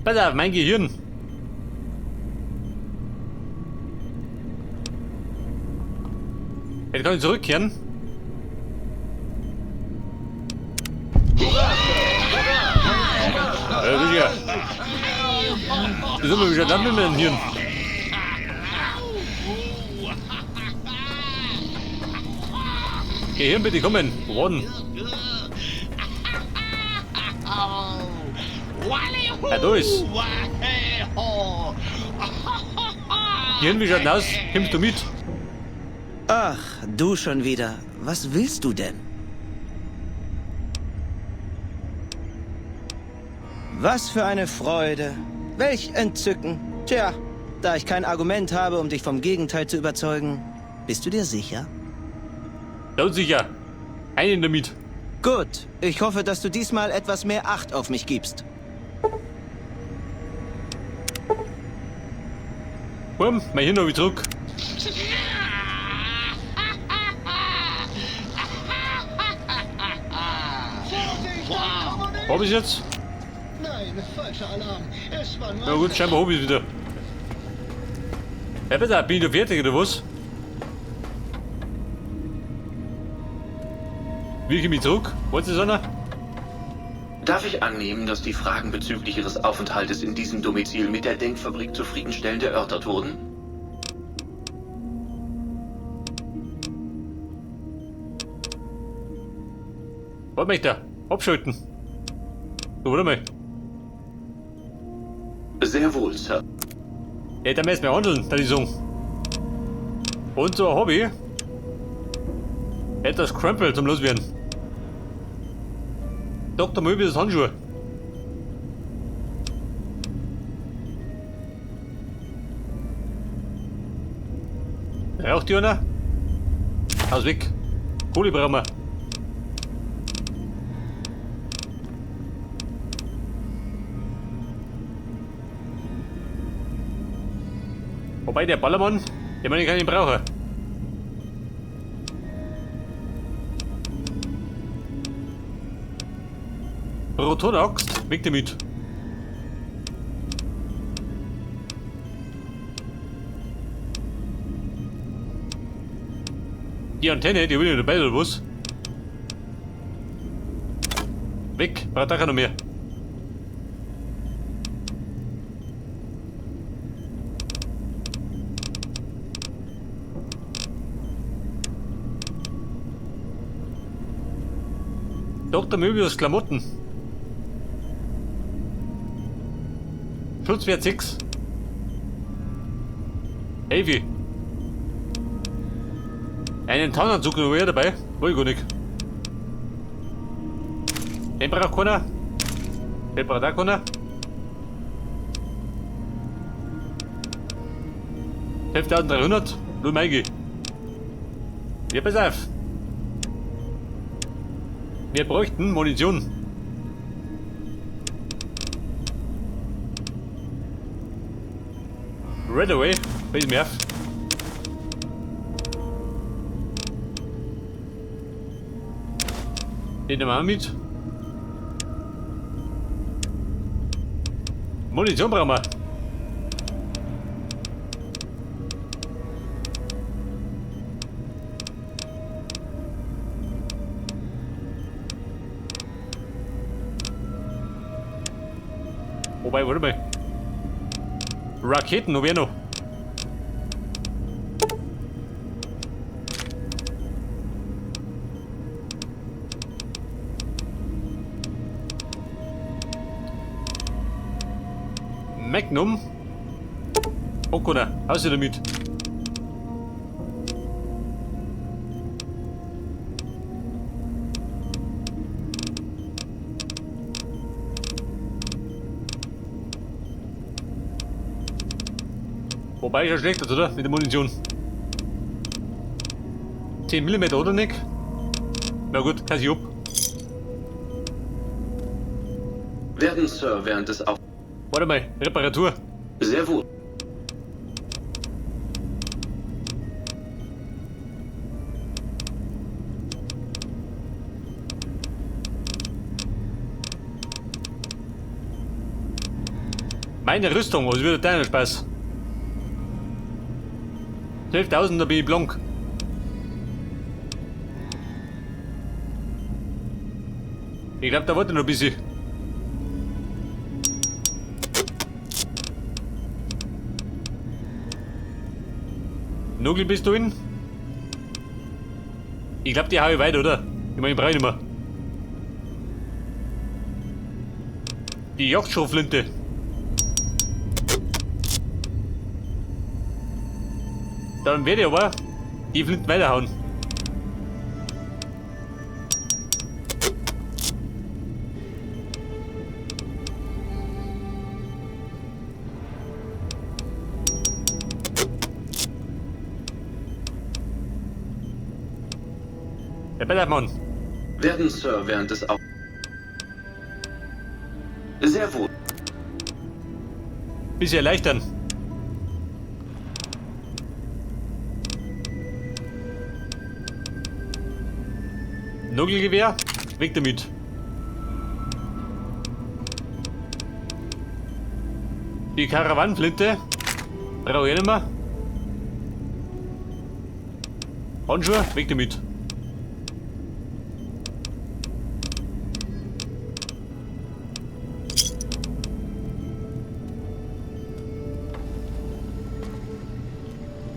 Pass auf, mein Gehirn. Jetzt kann ich zurückkehren. Ja, sicher. Wieso bin ich dann mit meinem Hirn? Gehirn, bitte kommen. One. Ja, da ist. Gehirn, wie schaut denn aus? Kommst du mit? Ach, du schon wieder. Was willst du denn? Was für eine Freude. Welch Entzücken. Tja, da ich kein Argument habe, um dich vom Gegenteil zu überzeugen, bist du dir sicher? Ganz sicher. Einen damit. Gut, ich hoffe, dass du diesmal etwas mehr Acht auf mich gibst. Komm, mein Hirn hab ich zurück. Hab ich's jetzt? Nein, falscher Alarm. Es war nur Na gut, scheinbar hab ich's wieder. Ja, pass auf, bin ich da fertig oder was? Wie komme ich zurück? Wollt ihr einer? Darf ich annehmen, dass die Fragen bezüglich Ihres Aufenthaltes in diesem Domizil mit der Denkfabrik zufriedenstellend erörtert wurden? Was möchte er? Abschalten. So, warte mal. Sehr wohl, Sir. Ja, da müssen wir handeln, da ich sagen. Und so ein Hobby. Etwas Krempel zum Loswerden. Dr. Möbius Handschuhe. Raucht die einer? Aus weg. Kohle brauchen wir. Wobei der Ballermann, den man kann ich brauchen. Rotonaxt, weg damit. Die Antenne, die will ich dabei, oder was? Weg, braucht auch keiner mehr. Doktor Möbius Klamotten. Schutzwert 6. Heavy. Einen Tarnanzug noch mehr dabei? Wollte ich gar nicht. Den braucht keiner. Den braucht auch keiner. 5300. Nur Meigi. Ja, pass auf. Wir bräuchten Munition. Redaway, pass mir auf. Den nehmen wir auch mit. Munition brauchen wir. Wobei, warte mal. Raketen, hab ich noch. Magnum. Oh Gott, raus damit. Wobei ist ja schlecht, oder? Mit der Munition. 10 Millimeter, oder nicht? Na gut, kann ich ab. Werden, Sir, während des Auf... Warte mal, Reparatur. Sehr wohl. Meine Rüstung, was wird deiner Spaß? 12.000, da bin ich blank. Ich glaube, da warte ich noch ein bisschen. Nugel bist du in? Ich glaube, die hau ich weit, oder? Ich meine, ich brauche nicht mehr. Die Jagdschrotflinte. Dann werde ich aber die Flinten weiterhauen. Herr Bellermann. Werden, Sir, während des Au... Sehr wohl. Bisschen erleichtern. Nugelgewehr, weg damit. Die Karawanenflinte brauche ich nicht mehr. Handschuhe, weg damit.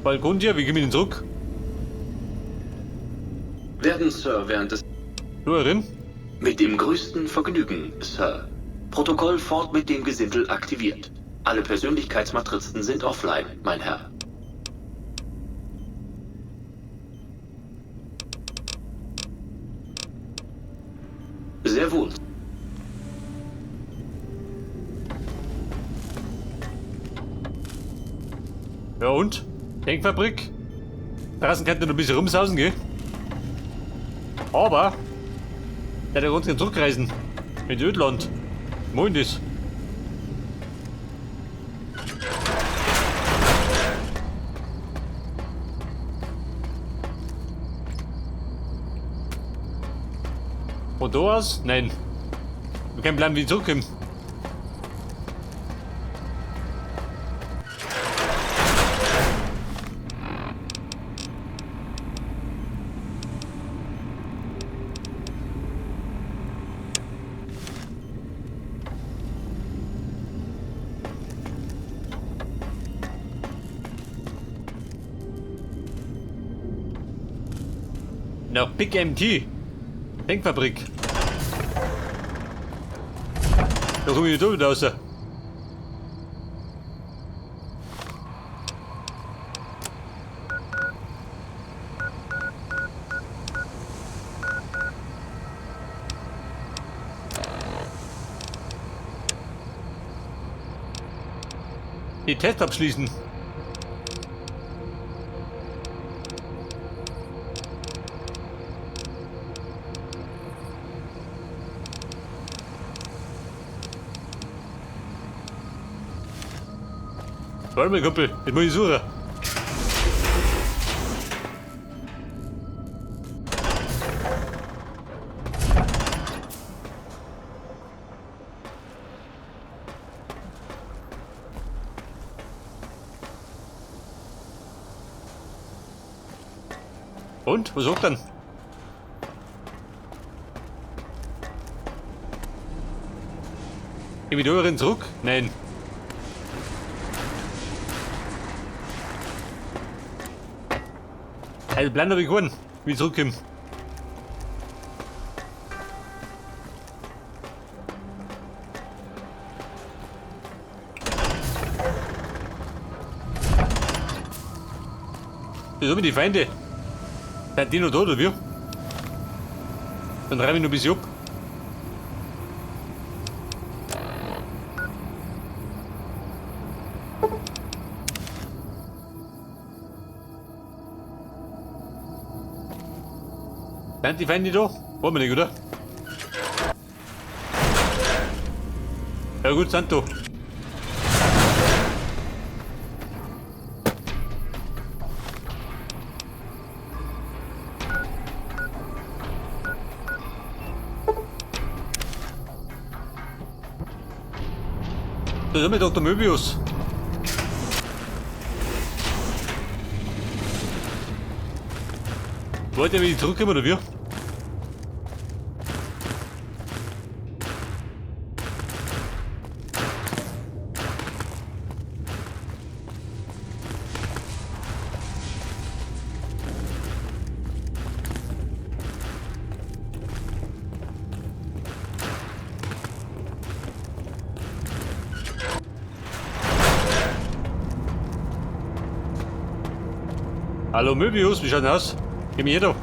Balkontier, wie gehen wir denn zurück? Werden, Sir, während des... Nur drin? Mit dem größten Vergnügen, Sir. Protokoll fort mit dem Gesindel aktiviert. Alle Persönlichkeitsmatrizen sind offline, mein Herr. Sehr wohl. Ja und? Denkfabrik? Draußen könnte noch ein bisschen rumsausen, gell? Aber der hat uns zurückreisen. Mit Ödland. Moin das. Von da aus? Nein. Wir können bleiben, wie zurückkommen. Nach Big MT. Denkfabrik. Da komme ich da wieder raus. Die Test abschließen. Warte mal, Kumpel, ich muss ich suchen. Und? Was sagt denn? Geh ich da zurück? Nein. Also bleiben habe ich gewonnen, wie ich zurückkomme. Das sind die Feinde. Sind die noch da, oder wie? Dann reibe ich noch ein bisschen ab. Sind die Feinde da? Wollen wir nicht, oder? Ja gut, sind da. Da ist immer Dr. Möbius. Wollt ihr wieder zurückkommen oder wie? Hallo Möbius, wie schaut denn aus? Geh mir hier da.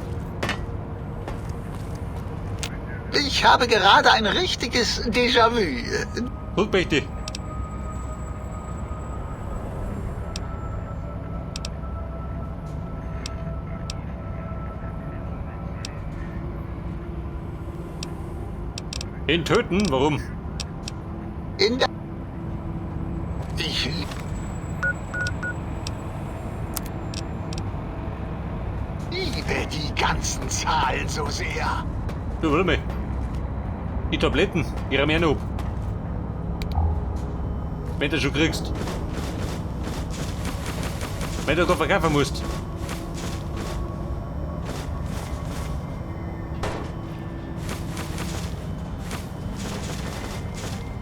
Ich habe gerade ein richtiges Déjà-vu. Rückbächte. Ihn töten? Warum? In der... Ich liebe die ganzen Zahlen so sehr. Du, warte mal. Die Tabletten, die räumen ich noch ab. Wenn du schon kriegst. Wenn du da verkaufen musst.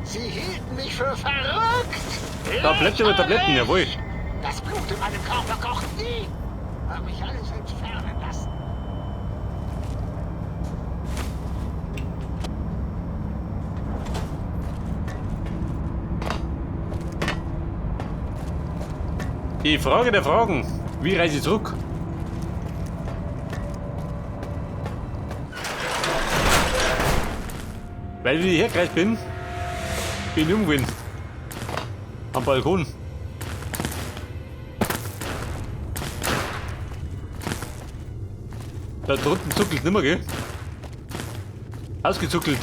Sie hielten mich für verrückt. Da bleibt immer Tabletten, jawohl. Das Blut in meinem Körper kocht nie. Hab mich alles entfernen lassen. Die Frage der Fragen. Wie reise ich zurück? Weil wie ich hergereist bin, bin ich umgewesen. Am Balkon. Da drunten zuckelt nimmer, gell? Ausgezuckelt.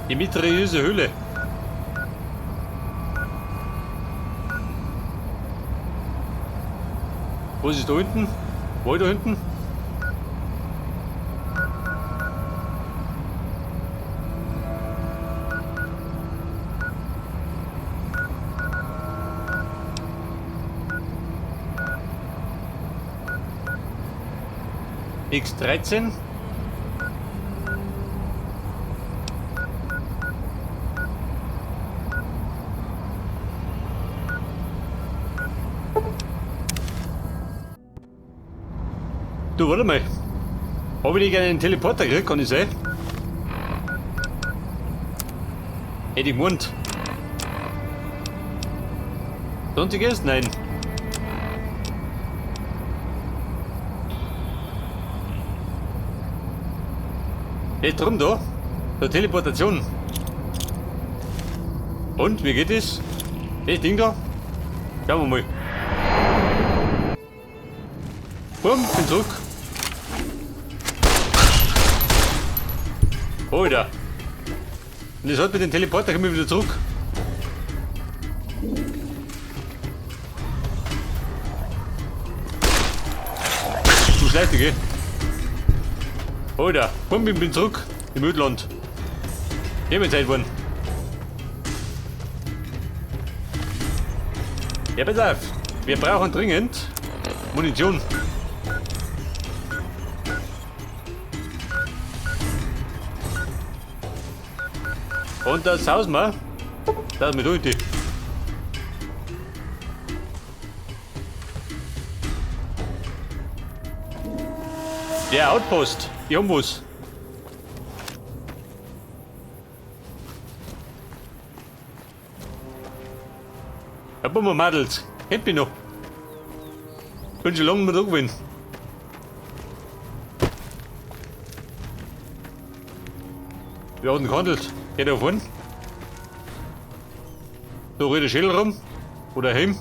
Die mysteriöse Höhle. Wo ist es da hinten? Wo ist da hinten? X13. Du, warte mal. Hab ich nicht einen Teleporter gekriegt, kann ich sein? Hätte ich gemeint. Sonstiges? Nein. Jetzt drum da. Der Teleportation. Und, wie geht es? Das Ding da? Schauen wir mal. Bumm, bin zurück. Alter. Und das hat mit dem Teleporter kommen wir wieder zurück. Du Schleife, gell? Alter, komm, ich bin zurück im Ödland. Ich bin Zeit geworden. Ja, pass auf. Wir brauchen dringend Munition. Und das Haus mal. Das mit unten. Der Outpost. Die haben was. Da haben wir Madels. Kennt mich noch. Bin schon lange nicht mehr da gewesen. Wir haben gehandelt. Geht da vorne. Da redet der Schädel rum. Oder heim.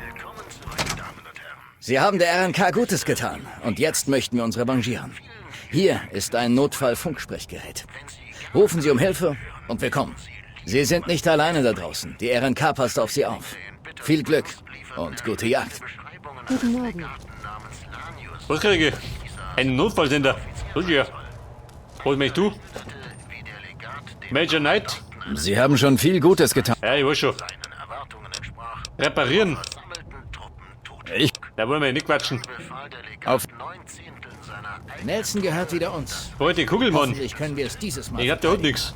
Willkommen zurück, Damen und Herren. Sie haben der RNK Gutes getan und jetzt möchten wir uns revanchieren. Hier ist ein Notfallfunksprechgerät. Rufen Sie um Hilfe und wir kommen. Sie sind nicht alleine da draußen. Die RNK passt auf Sie auf. Viel Glück und gute Jagd. Guten Morgen. Was kriege ich? Einen Notfallsender. So ja. Was möchtest du? Major Knight? Sie haben schon viel Gutes getan. Ja, ich weiß schon. Reparieren. Ich. Da wollen wir ja nicht quatschen. Auf. Nelson gehört wieder uns. Heute Kugelmann. Hoffentlich können wir es dieses Mal. Ich hab da auch nix.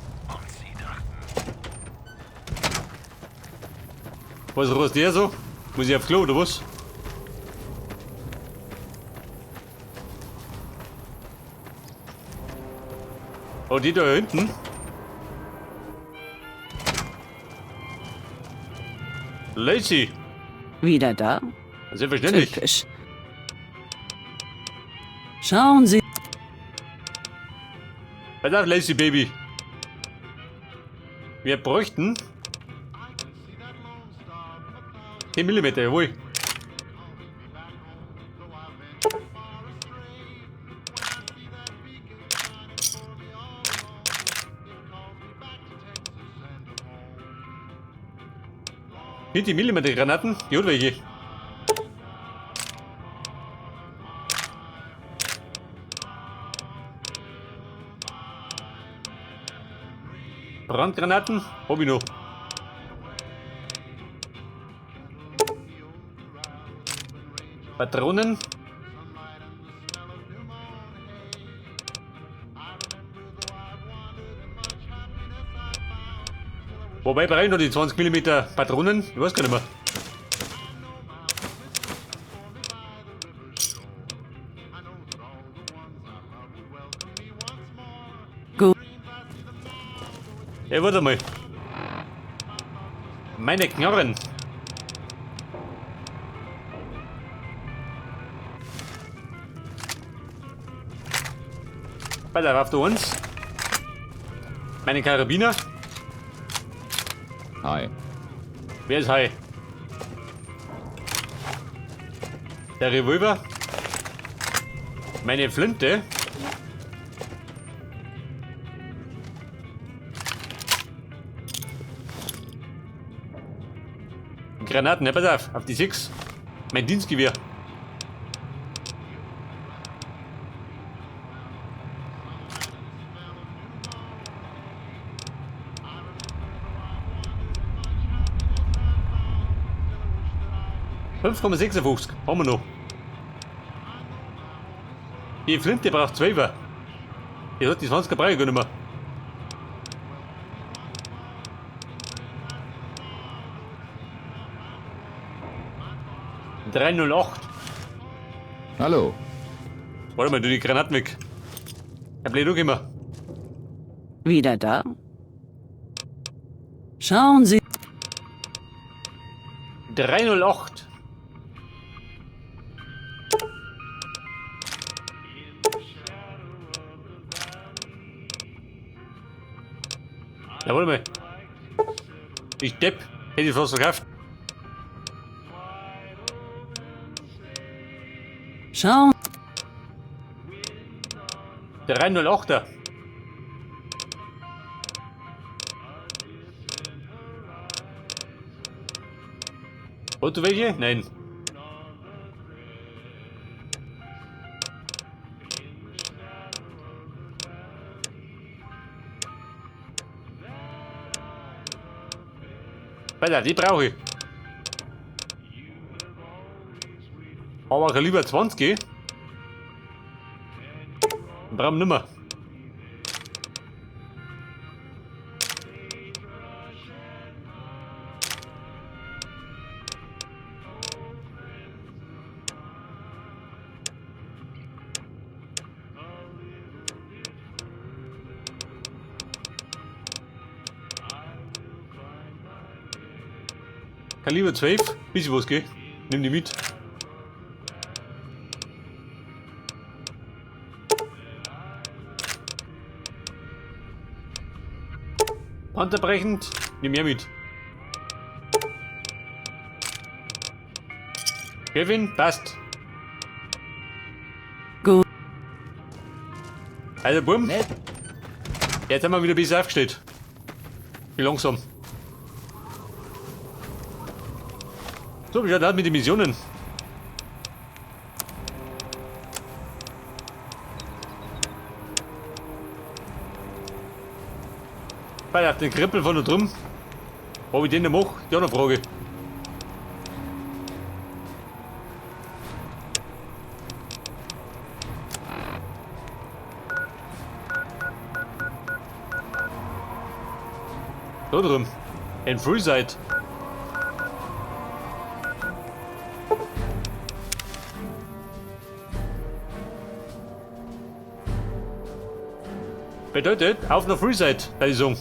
Was rost der so? Muss ich auf Klo oder was? Oh, die da hinten? Lacey. Wieder da? Selbstverständlich. Typisch. Schauen Sie. Pass auf, Lacey Baby. Wir bräuchten 10 mm, jawohl. Die Millimeter Granaten, die hat welche. Brandgranaten, hab ich noch. Patronen. Wobei brauche ich noch die 20 mm Patronen? Ich weiß gar nicht mehr. Gut. Ey, warte mal. Meine Knarren. Pass auf, du uns. Meine Karabiner. Hi. Wer ist Hi? Der Revolver. Meine Flinte. Granaten, ja, pass auf, auf die 6. Mein Dienstgewehr. ,56 haben wir noch. Die Flinte braucht 12er. Die hat die 20er brauche ich gar nicht mehr. ,308. Hallo. Warte mal, du die Granaten weg. Herr Blöd, du immer. Wieder da? Schauen Sie. 308. Ja, warte mal. Ich Depp, hätte ich fast verkauft. Schauen. 308er. Hast du welche? Nein. Alter, die brauche ich. Aber Kaliber 20. Brauchen wir nimmer. Kaliber 12, bisschen was, gell? Nimm die mit. Panzerbrechend, nimm mehr mit. Kevin, passt. Also, Bumm. Jetzt haben wir wieder ein bisschen aufgestellt. Wie langsam. So, wie schaut das mit den Missionen? Weil auf den Krippel von da drüben. Ob ich den noch mache, die andere Frage. Da drüben. In Freeside. Bedeutet, auf nach Freeside, würde ich sagen.